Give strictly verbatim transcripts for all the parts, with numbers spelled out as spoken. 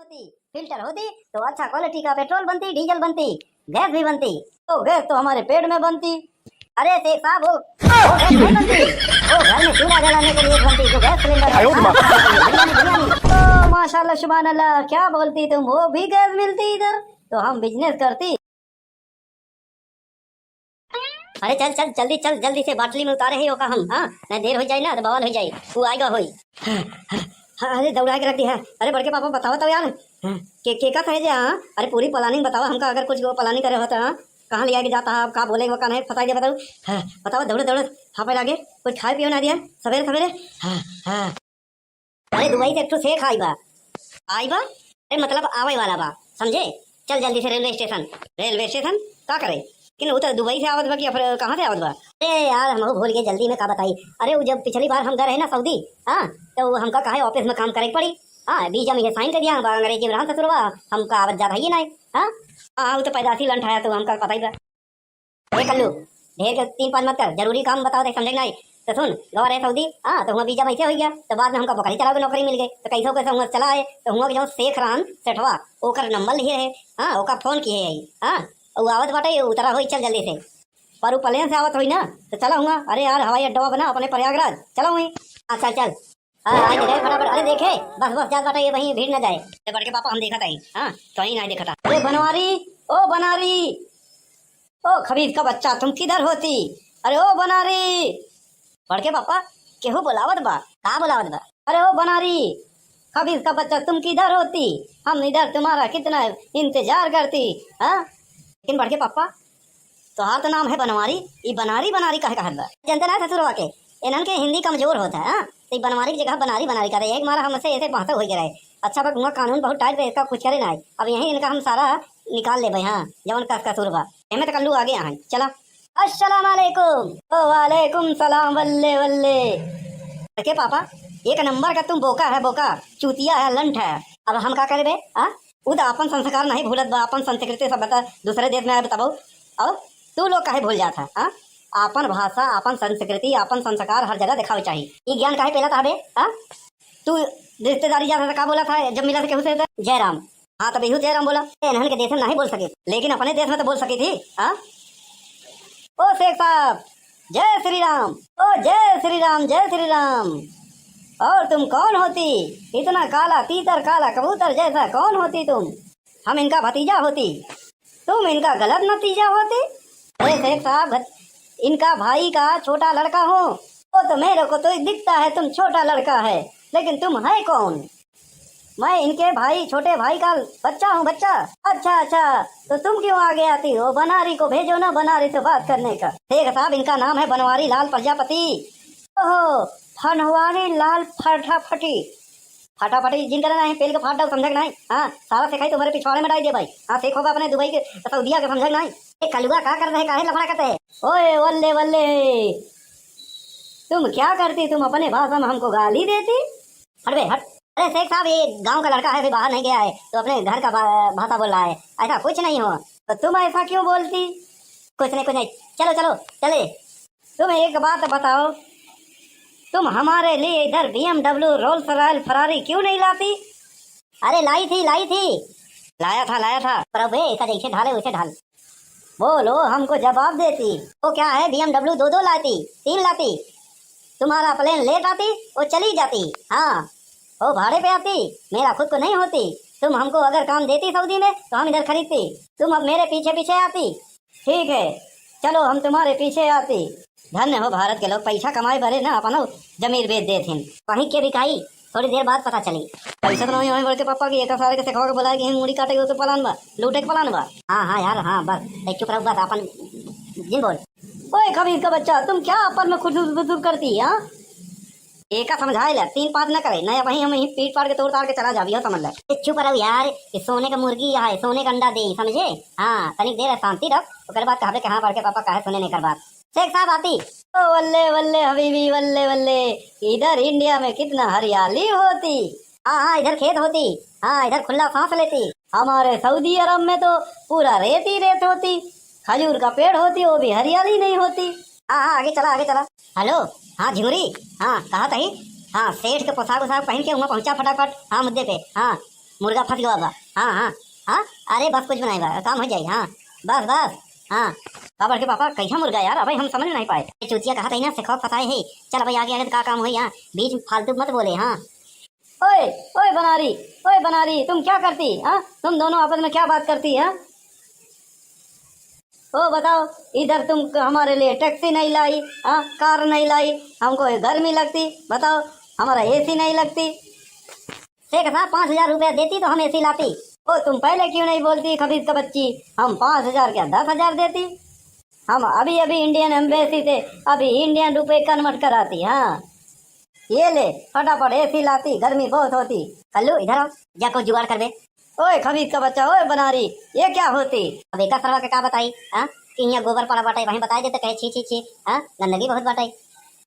फिल्टर होती तो अच्छा क्वालिटी का पेट्रोल बनती, डीजल बनती, गैस भी बनती। तो गैस तो हमारे पेट में बनती। अरे शेख साहब, वो, वो गैस नहीं बनती, वो घर में चूल्हा जलाने के लिए बनती, जो गैस सिलेंडर है। आयो रे माँ। बिरयानी, बिरयानी। तो माशाल्लाह, सुभान अल्लाह, क्या बोलती तुम, वो भी गैस मिलती इधर, तो हम बिजनेस करती। अरे चल चल, जल्दी चल, जल्दी से बाटली में उतारे है ओका हम, हाँ, नहीं देर हो जाए ना तो बवाल हो जाए, वो आएगा होई। हाँ, हाँ, हाँ, अरे दौड़ा के रख दी है। अरे बड़के पापा, बतावा तो यार, हाँ, के के का कहे जे, हाँ? अरे पूरी प्लानिंग बतावा हमका, अगर कुछ वो प्लानिंग करे होता, हाँ, कहाँ ले आके जाता है, का बोले वो का नहीं, फंसा दे बताओ। हाँ, बतावा, दौड़े दौड़े, हाँ, पहले आगे कुछ खाए पियो ना दिया, सवेरे सवेरे। हाँ, हाँ। अरे दुबई से एक ठो शेख आई बा। आई बा? अरे मतलब आवे वाला बा, समझे? चल जल्दी से रेलवे स्टेशन। रेलवे स्टेशन? का करे? लेकिन वो तो दुबई से आवत बा कि या फिर कहाँ से आवत बा? अरे यार, हम भूल गए, जल्दी में का बताई। अरे वो जब पिछली बार हम गए रहे ना सऊदी, हाँ, तो वो हमका कहे ऑफिस में काम करे के पड़ी। हाँ, वीजा में ये साइन कर दिया बा अंग्रेजी में, राम ससुरवा, हमका आवत जात है ये नहीं। हाँ, हाँ, वो तो पैदाशी लंठ आया, तो हमका पता ही बा। ए कल्लू, ढेर के तीन पाँच मत कर, जरूरी काम बताओ थे, समझे नहीं? तो सुन, गवा रहे सऊदी, हाँ, तो हुआ वीजा में ऐसे हो गया, तो बाद में हमका बकरी चलावे के नौकरी मिल गई, तो कैसे कैसे हुआ चला आए, तो हुआ के जो शेख राम सेठवा, ओकर नंबर लिए है, हाँ, ओका फोन किए है, हाँ, वो आवत बाटे, उतरा होई, चल जल्दी से। पर वो प्लेन से आवत होई ना, तो चला हुआ, अरे यार, हवाई अड्डा बना अपने प्रयागराज, चला हुई। हाँ, चल, चल। हाँ, आइ गए फटाफट। अरे देखे, बस, बस, जात बाटे, ये वहीं भीड़ न जाए। ए बड़के पापा, हम देखत हई। हाँ, तो ही ना देखत। अरे बनवारी, ओ बनवारी, ओ खबीज का बच्चा, तुम किधर होती? अरे ओ बनवारी। बड़के पापा, केहू बुलावत बा। का बुलावत बा? अरे ओ बनवारी, खबीज का बच्चा, तुम किधर होती? हम इधर तुम्हारा कितना इंतजार करती, हाँ? लेकिन बड़के पापा, तोहार तो नाम है बनवारी, ई बनारी बनारी काहे कहत बा? जनते ना ससुरवा के, इन्हन के हिंदी कमजोर होत है, हाँ? तो ई बनवारी की जगह बनारी बनारी करे, एक मारा हमसे ऐसे पहुँचा हो गया रहे। अच्छा बा, हुआ कानून बहुत टाइट बा, इसका कुछ करे ना है। अब यहीं इनका हम सारा निकाल लेबे, हाँ, जवन कस कसूर बा। एमे तो कल्लू आगे यहाँ, चला। अस्सलाम वालेकुम। ओ वालेकुम सलाम, वल्ले वल्ले। के पापा, एक नंबर का तुम बोका है, बोका, चूतिया है, लंठ है। अब हम का करबे, हाँ? उ त आपन संस्कार नहीं भूलत बा, आपन संस्कृति सभ्यता दूसरे देश में आए बताबो। और तू लोग काहे भूल जात है, हाँ? आपन भाषा, आपन संस्कृति, आपन संस्कार हर जगह देखावे चाहिए। ई ज्ञान काहे पेला था बे, हाँ? तू रिश्तेदारी जाता था, का बोला था जब मिला था केहू से त? जय राम। हाँ, तब यहू जय राम बोला। ए, इन्हन के देश में नहीं बोल सके, लेकिन अपने देश में तो बोल सकी थी, हाँ? ओ शेख साहब, जय श्री राम। ओ जय श्री राम, जय श्री राम। और तुम कौन होती, इतना काला तीतर काला कबूतर जैसा कौन होती तुम? हम इनका भतीजा होती, तुम इनका गलत नतीजा होती। अरे शेख साहब, भत-, इनका भाई का छोटा लड़का हूँ। वो तो मेरे को तो दिखता है तुम छोटा लड़का है, लेकिन तुम है कौन? मैं इनके भाई, छोटे भाई का बच्चा हूँ, बच्चा। अच्छा, अच्छा, तो तुम क्यों आगे आती हो? बनारी को भेजो ना, बनारी से बात करने का। शेख साहब, इनका नाम है बनवारी लाल प्रजापति। ओहो, फनवारी लाल फटाफटी। फटाफटी जिनका ना है, पेल के फाट डाल, समझे कि नहीं? हाँ, सारा सिखाई तुम्हारे पिछवाड़े में डाल दे भाई। हाँ, शेख होगा अपने दुबई के, सऊदिया के, समझे कि नहीं? ए, कलुआ का कर रहे, काहे लफड़ा करते हैं? ओए, वल्ले, वल्ले, तुम क्या करती, तुम अपने भाषा में हमको गाली देती? हट बे, हट। अरे शेख साहब, ये गांव का लड़का है, अभी बाहर नहीं गया है, तो अपने घर का भा-, भाषा बोल रहा है। ऐसा कुछ नहीं हो, तो तुम ऐसा क्यों बोलती? कुछ नहीं, कुछ नहीं, चलो, चलो, चले। तुम एक बात बताओ, तुम हमारे लिए इधर B M W, Rolls Royce, Ferrari क्यों नहीं लाती? अरे लाई थी, लाई थी। लाया था, लाया था। पर अब ए, ऐसा जैसे ढाले वैसे ढाल। बोलो, हमको जवाब देती। वो क्या है, B M W दो दो लाती, तीन लाती, तुम्हारा प्लेन लेट आती, वो चली जाती। हाँ, वो भाड़े पे आती, मेरा खुद को नहीं होती। तुम हमको अगर काम देती सऊदी में, तो हम इधर खरीदती। तुम अब मेरे पीछे पीछे आती। ठीक है, चलो, हम तुम्हारे पीछे आती। धन्य हो भारत के लोग, पैसा कमाए बरे ना अपनो जमीर बेच देथिन। कहीं के बिकाई, थोड़ी देर बाद पता चली। पैसा तो नहीं होए बड़के पापा की, एक सारे के सिखवा के बुलाए कि मूड़ी काटे के तो प्लान बा, लूटे के प्लान बा। हाँ, हाँ यार, हाँ, बस, ए, चुप रहो, बस, अपन जिन बोल। ओए खबीज का बच्चा, तुम क्या आपस में खुसुर फुसुर करती, हाँ? एका समझाए ले, तीन पाँच न करे, नहीं वहीं हम यहीं पीट पाड़ के तोड़ ताड़ के चला जाबी, हो समझ ले। ए, चुप रहो यार, ये सोने का मुर्गी यहाँ है, सोने का अंडा दे, समझे? हाँ, तनिक देर शांति रख, ओकर बाद कहबे कि हाँ, बड़के पापा काहे सुने नहीं कर बात। शेख साहब आती। ओ वल्ले वल्ले हबीबी, वल्ले वल्ले, इधर इंडिया में कितना हरियाली होती। हाँ, हाँ, इधर खेत होती, हाँ, इधर खुला सांस लेती। हमारे सऊदी अरब में तो पूरा रेत ही रेत होती, खजूर का पेड़ होती, वो भी हरियाली नहीं होती। हाँ, हाँ, आगे चला, आगे चला। हेलो, हाँ, झिंगुरी, हाँ, कहा तही? हाँ, सेठ के पोशाक उशाक पहन के हुआ पहुँचा फटाफट। हाँ, मुद्दे पे, हाँ। मुर्गा फंस गवा बा। हाँ, हाँ, हाँ, अरे बस कुछ भी नहीं बा, काम हो जाई। हाँ, बस, बस। हाँ, का बड़के पापा, कैसा मुर्गा यार? अबे हम समझ नहीं पाए। ये चूतिया कहा था ना, सेखवा फंसाए है। चल अबे आगे आगे तो का काम हो यहाँ, बीच में फालतू मत बोले। हाँ, ओए, ओए बनारी, ओए बनारी, तुम क्या करती? हाँ, तुम दोनों आपस में क्या बात करती है? ओ बताओ, इधर तुम हमारे लिए टैक्सी नहीं लाई, हाँ, कार नहीं लाई, हमको ये गर्मी लगती, बताओ, हमारा एसी नहीं लगती। शेख साहब, पाँच हजार रुपया देती तो हम एसी लाती। ओ, तुम पहले क्यों नहीं बोलती, खबीज का बच्ची? हम पाँच हजार क्या, दस हजार देती। हम अभी अभी इंडियन एम्बेसी से अभी इंडियन रुपए कन्वर्ट कराती। हाँ, ये ले, फटाफट एसी लाती, गर्मी बहुत होती। कल्लू, इधर आओ, जा कोई जुगाड़ कर दे। ओए खबीज का बच्चा, ओए बनारी, ये क्या होती? अब एका सरवा के का बताई, हाँ? कि यहाँ गोबर पड़ा बाटे, वहीं बताई देते, कहे छी, छी, छी, हाँ? गंदगी बहुत बाटे।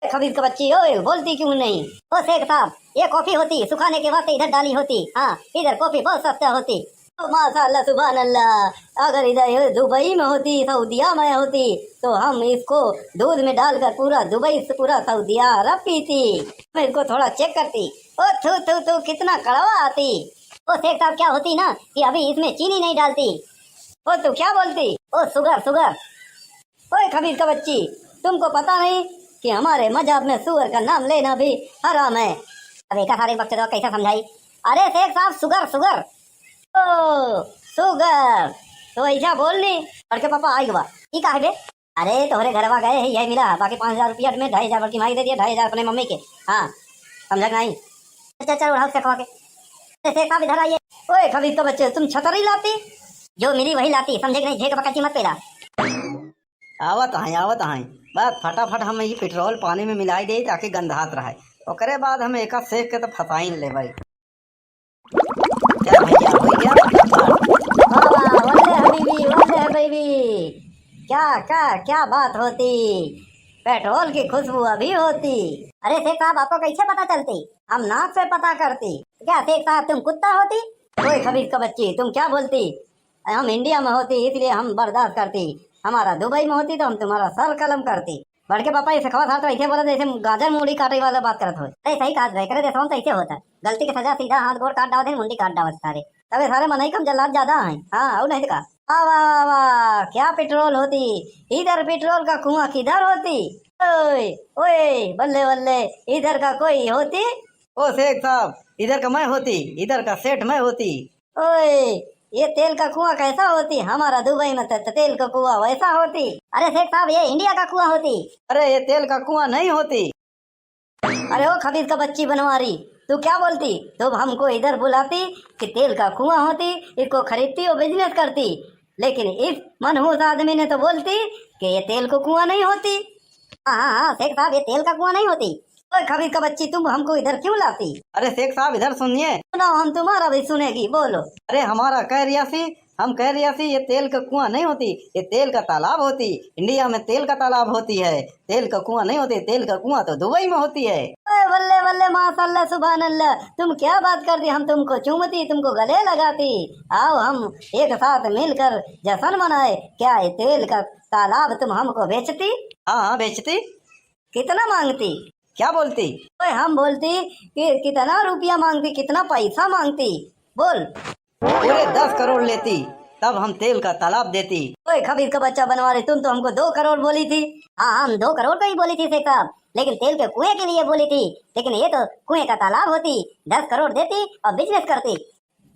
ए खबीज का बच्ची, ओए, बोलती क्यों नहीं? ओ शेख साहब, ये कॉफी होती, सुखाने के वास्ते इधर डाली होती। हाँ, इधर कॉफी बहुत सस्ता होती। ओ माशाल्लाह, सुभान अल्लाह, अगर इधर ये दुबई में होती, सऊदिया में होती, तो हम इसको दूध में डालकर पूरा दुबई से पूरा सऊदिया अरब पीती। मैं इसको थोड़ा चेक करती। ओ थू, थू, थू, कितना कड़वा आती। ओ शेख साहब, क्या होती ना कि अभी इसमें चीनी नहीं डालती। ओ तू क्या बोलती? ओ शुगर, शुगर। ओए खबीज का बच्ची, तुमको पता नहीं कि हमारे मजहब में सुअर का नाम लेना भी हराम है? अब एका सारे बकचोदवा कैसे समझाई? अरे शेख साहब, शुगर, शुगर। ओ, शुगर। तो ऐसा बोल ली। बड़के पापा आई गवा। ई का है बे? अरे तोहरे घरवा गए है, यही मिला, बाकी पाँच हजार रुपया में ढाई हजार बड़की माई दे दिया, ढाई हजार अपने मम्मी के। हाँ, समझा कि नहीं? अच्छा, चल, उठाओ शेखवा के। अरे शेख साहब, इधर आइए। ओए खबीज का बच्चे, तुम छतरी लाती? जो मिली वही लाती, समझे कि नहीं? झेक बकैती मत पेला। आवत हैं, आवत हैं। बस फटाफट हम ई पेट्रोल पानी में मिलाई दे ताकि गंधात रहे। ओकरे बाद हम एका शेख के तो फसाइन लेबै। चल भैया, हो गया फटाफट। वाह, वाह, वल्ले हबीबी, वल्ले हबीबी। क्या, क्या, क्या बात होती? पेट्रोल की खुशबू अभी होती। अरे शेख साहब, आपको कैसे पता चलती? हम नाक से पता करती। क्या शेख साहब, तुम कुत्ता होती? ओए खबीज का बच्ची, तुम क्या बोलती? हम इंडिया में होती, इसलिए हम बर्दाश्त करती। हमारा दुबई में होती तो हम तुम्हारा सर कलम करती। बड़के पापा, ये शेखवा साहब तो ऐसे बोलत जैसे गाजर मूड़ी काटे वाला बात करत हो। अरे सही कहा भाई, करे देशवा में तो ऐसे होता। गलती के सजा सीधा हाथ गोड़ काट डावत है, मुंडी काट डावत सारे। तबे सारे मनई कम जल्लाद ज्यादा हैं। हाँ, और नहीं तो का। वाह, वाह, वाह, वाह, क्या पेट्रोल होती। इधर पेट्रोल का कुआं किधर होती? ओए, ओए, बल्ले, बल्ले, इधर का कोई होती? ओ शेख साहब, इधर का मैं होती, इधर का सेठ मैं होती। ओए, ये तेल का कुआं कैसा होती? हमारा दुबई में त-, त-, तेल का कुआं वैसा होती। अरे शेख साहब, ये इंडिया का कुआं होती। अरे, ये तेल का कुआं नहीं होती। अरे ओ खबीज का बच्ची बनवारी, तू क्या बोलती? तू हमको इधर बुलाती कि तेल का कुआं होती, इसको खरीदती और बिजनेस करती, लेकिन इस मनहूस आदमी ने तो बोलती कि ये तेल का कुआं नहीं होती। हाँ, हाँ, हाँ, शेख साहब, ये तेल का कुआं नहीं होती। ओए खबीज का बच्ची, तुम हमको इधर क्यों लाती? अरे शेख साहब, इधर सुनिए। सुनाओ, हम तुम्हारा भी सुनेगी, बोलो। अरे हमारा कह रियासी, हम कह रियासी, ये तेल का कुआं नहीं होती, ये तेल का तालाब होती। इंडिया में तेल का तालाब होती है, तेल का कुआं नहीं होती। तेल का कुआं तो दुबई में होती है। ओए बल्ले बल्ले, माशाल्लाह, सुभान अल्लाह, तुम क्या बात कर दी? हम तुमको चूमती, तुमको गले लगाती। आओ हम एक साथ मिलकर जश्न मनाए। क्या ये तेल का तालाब तुम हमको बेचती? हाँ, हाँ, बेचती। कितना मांगती? क्या बोलती? ओए, हम बोलती कि कितना रुपया मांगती, कितना पैसा मांगती, बोल। पूरे दस करोड़ लेती, तब हम तेल का तालाब देती। ओए, खबीज का बच्चा बनवारी, तुम तो हमको दो करोड़ बोली थी। हाँ, हम दो करोड़ को ही बोली थी शेख साहब, लेकिन तेल के कुएं के लिए बोली थी, लेकिन ये तो कुएं का तालाब होती, दस करोड़ देती और बिजनेस करती।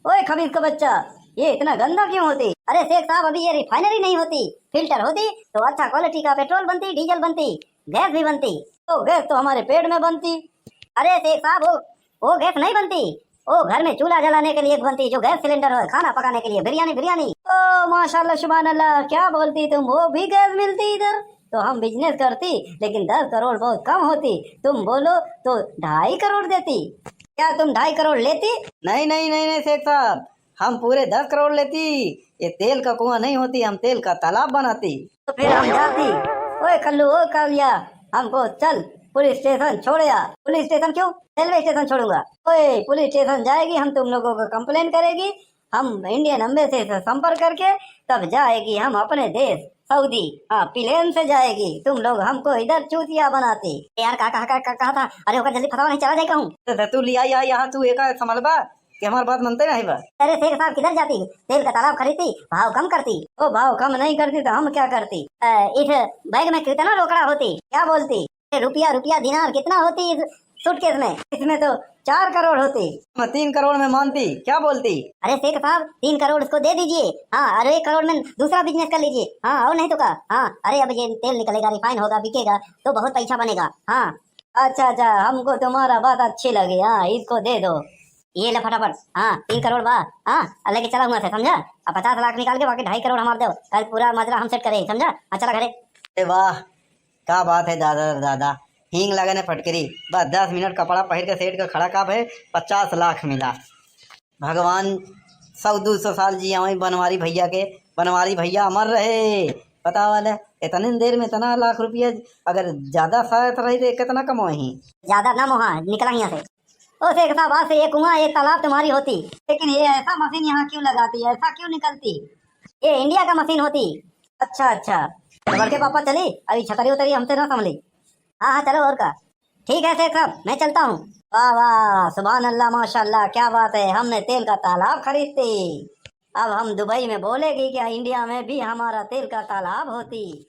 ओए खबीज का बच्चा, ये इतना गंदा क्यों होती? अरे शेख साहब, अभी ये रिफाइनरी नहीं होती, फिल्टर होती तो अच्छा क्वालिटी का पेट्रोल बनती, डीजल बनती, गैस भी बनती। तो गैस तो हमारे पेट में बनती। अरे शेख साहब, वो, वो गैस नहीं बनती, वो घर में चूल्हा जलाने के लिए बनती, जो गैस सिलेंडर है, खाना पकाने के लिए, बिरयानी, बिरयानी। ओ माशाल्लाह, सुभान अल्लाह, क्या बोलती तुम, वो भी गैस मिलती इधर? तो हम बिजनेस करती, लेकिन दस करोड़ बहुत कम होती। तुम बोलो तो ढाई करोड़ देती। क्या तुम ढाई करोड़ लेती? नहीं, नहीं, नहीं, नहीं शेख साहब, हम पूरे दस करोड़ लेती। ये तेल का कुआं नहीं होती, हम तेल का तालाब बनाती। तो फिर हम जाती। ओए कल्लू, ओ कालिया, हमको चल पुलिस स्टेशन छोड़ आ। पुलिस स्टेशन क्यों? रेलवे स्टेशन छोड़ूंगा। ओए, पुलिस स्टेशन जाएगी, हम तुम लोगों को कंप्लेन करेगी, हम इंडियन एम्बेसी से संपर्क करके तब जाएगी हम अपने देश सऊदी। हाँ, प्लेन से जाएगी। तुम लोग हमको इधर चूतिया बनाती। यार, का, का, का, का कहा था? अरे, ओकर जल्दी फसावा नहीं, चला जाए कहूँ। तो, तो तू लिया या यहाँ, तू एका संभलबा? कि हमार बात मनते नहीं बा। अरे सेठ साहब, किधर जाती? तेल का तालाब खरीदती, भाव कम करती। ओ, भाव कम नहीं करती तो हम क्या करती? अ, इस बैग में कितना रोकड़ा होती, क्या बोलती? ए, रुपया, रुपया, दिनार कितना होती इस सूटकेस में? इसमें तो चार करोड़ होती। हम तीन करोड़ में मानती, क्या बोलती? अरे सेठ साहब, तीन करोड़ इसको दे दीजिए। हाँ, और एक करोड़ में दूसरा बिजनेस कर लीजिए। हाँ, और नहीं तो का। हाँ, अरे अब ये तेल निकलेगा, रिफाइन होगा, बिकेगा तो बहुत पैसा बनेगा। हाँ। अच्छा, अच्छा, हमको तुम्हारा बात अच्छी लगी। हाँ, इसको दे दो। ये ले फटाफट। हाँ, तीन करोड़ बा। हाँ, अब लेके चला हुआ से, समझा? अब पचास लाख निकाल के बाकी ढाई करोड़ हमार दो। कल पूरा माजरा हम सेट करे, समझा? हाँ, चला घरे। अरे वाह, का बात है दादा, दादा। हींग लगन है फटकरी। बस दस मिनट कपड़ा पहिर के सेठ का खड़ा का भय, पचास लाख मिला। भगवान सौ दू सौ साल जियावै बनवारी भैया के। बनवारी भैया अमर रहे। पता वाला, इतने देर में इतना लाख रुपया अगर ज्यादा साथ रही तो कितना कमाई? ज्यादा ना मोहा, निकला यहाँ से। ओ सेठ साहब, आज से ये कुआं, ये तालाब तुम्हारी होती। लेकिन ये ऐसा मशीन यहाँ क्यों लगाती, ऐसा क्यों निकलती? ये इंडिया का मशीन होती। अच्छा, अच्छा। तो बड़के पापा चली, अभी छतरी उतरी हमसे ना संभली। हाँ, हाँ, चलो, और का। ठीक है सेठ साहब, मैं चलता हूँ। वाह, वाह, सुभान अल्लाह, माशाल्लाह, क्या बात है, हमने तेल का तालाब खरीदती। अब हम दुबई में बोलेगी कि इंडिया में भी हमारा तेल का तालाब होती।